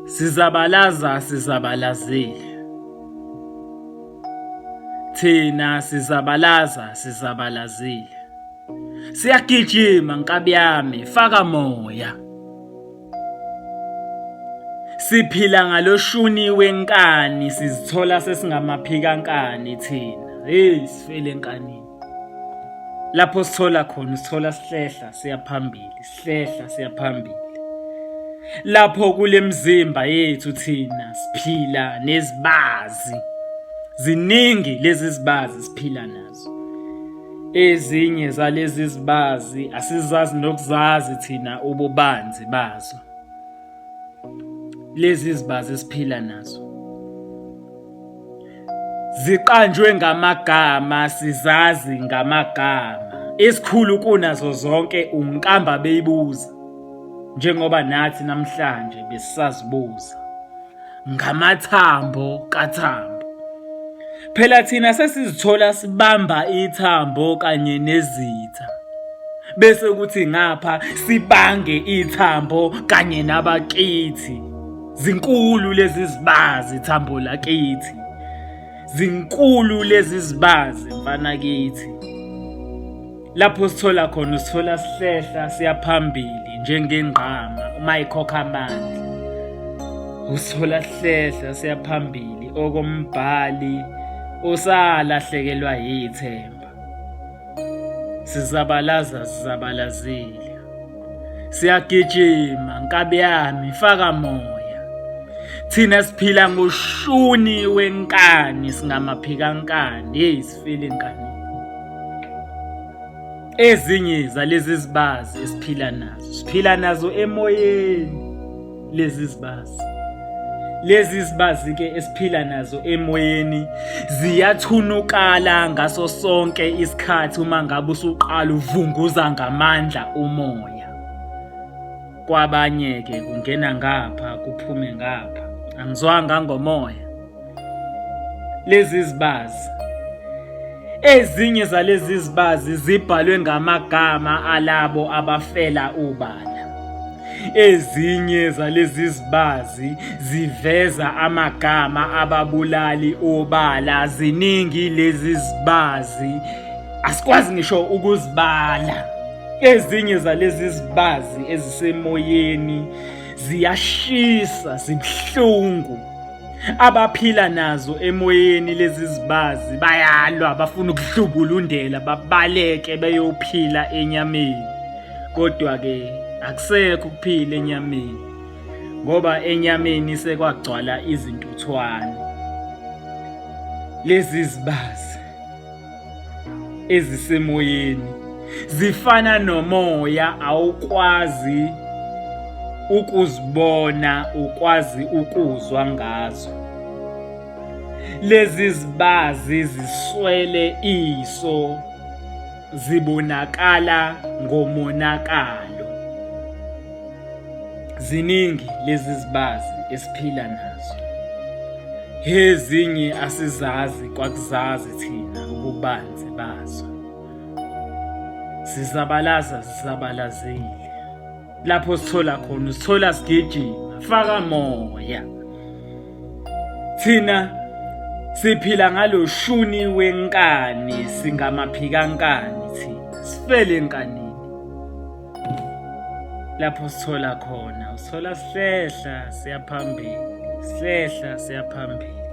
Sizabalaza sizabalazile. Thina sizabalaza sizabalazile. Siyagijima nkabi yami faka moya. Siphila ngaloshuni wenkani sizithola sesingamaphikankani thina. Hey sifele enkanini. Lapho sithola khona sithola sihlehla siya phambili, sihlehla siya phambili. Lapho kulemzimba yethu thina siphila nezibazi. Ziningi lezi zibazi siphila nazo. Ezinye zalezi zibazi asizazi nokuzazi thina ububanzi bazo. Lezi zibazi esiphila nazo ziqanjwe ngamagama sizazi ngamagama. Esikhulu kunazo zonke unkamba beyibuza njengoba nathi namhlanje besisazibuza ngamathambo kathambo. Phela thina sesizithola sibamba ithambo kanye nezitha. Bese kuthi ngapha sibange ithambo kanye nabakithi. Zinkulu lezi zibazi ithambo lakithi. Zinkulu lezi zibazi mfana kithi. Lapho sithola khona usithola sihlehla siyaphambili njengengqama uma ikhokha amandla. Usithola sihlehla siyaphambili okombhali osalahlekelwa yithemba. Sizabalaza sizabalazile. Siyagijima nkabi yami faka moya. Thina siphila ngoshuni wenkani singamaphikankani. Hey sifile enkanini. Ezinye zalezi zibazi esiphila nazo siphila nazo emoyeni lezi zibazi lezi zibazi ke esiphila nazo emoyeni ziyathunukala ngaso sonke isikhathi uma ngabe usuqala uvunguza ngamandla umoya kwabanye ke kungena ngapha kuphume ngapha angizwanga ngomoya Lezi zibazi ezinye zalezi zibazi zibhalwe ngamagama alabo abafela ubala. Ezinye zalezi zibazi ziveza amagama ababulali obala. Ziningi lezi zibazi asikwazi ngisho ukuzibala. Ezinye zalezi zibazi ezisemoyeni ziyashisa, zibuhlungu. Abaphila nazo emoyeni lezi zibazi bayalwa bafuna ukuhlubulundela babaleke beyophila enyameni. Kodwa ke akusekho ukuphila enyameni ngoba enyameni sekwagcwala izintuthwane. Lezi zibazi ezisemoyeni zifana nomoya awukwazi ukuzibona ukwazi ukuzwa ngazo lezi zibazi ziswele iso zibonakala ngomonakalo Ziningi lezi zibazi esiphila nazo. Ezinye asizazi kwakuzazi thina ububanzi bazo. Sizabalaza sizabalazile. Lapho sithola khona usithola sigijima faka moya. Thina siphila ngaloshuni wenkani singamaphikankani thina sifele enkanini. Lapho sithola khona usithola sihlehla siyaphambili sihlehla siyaphambili.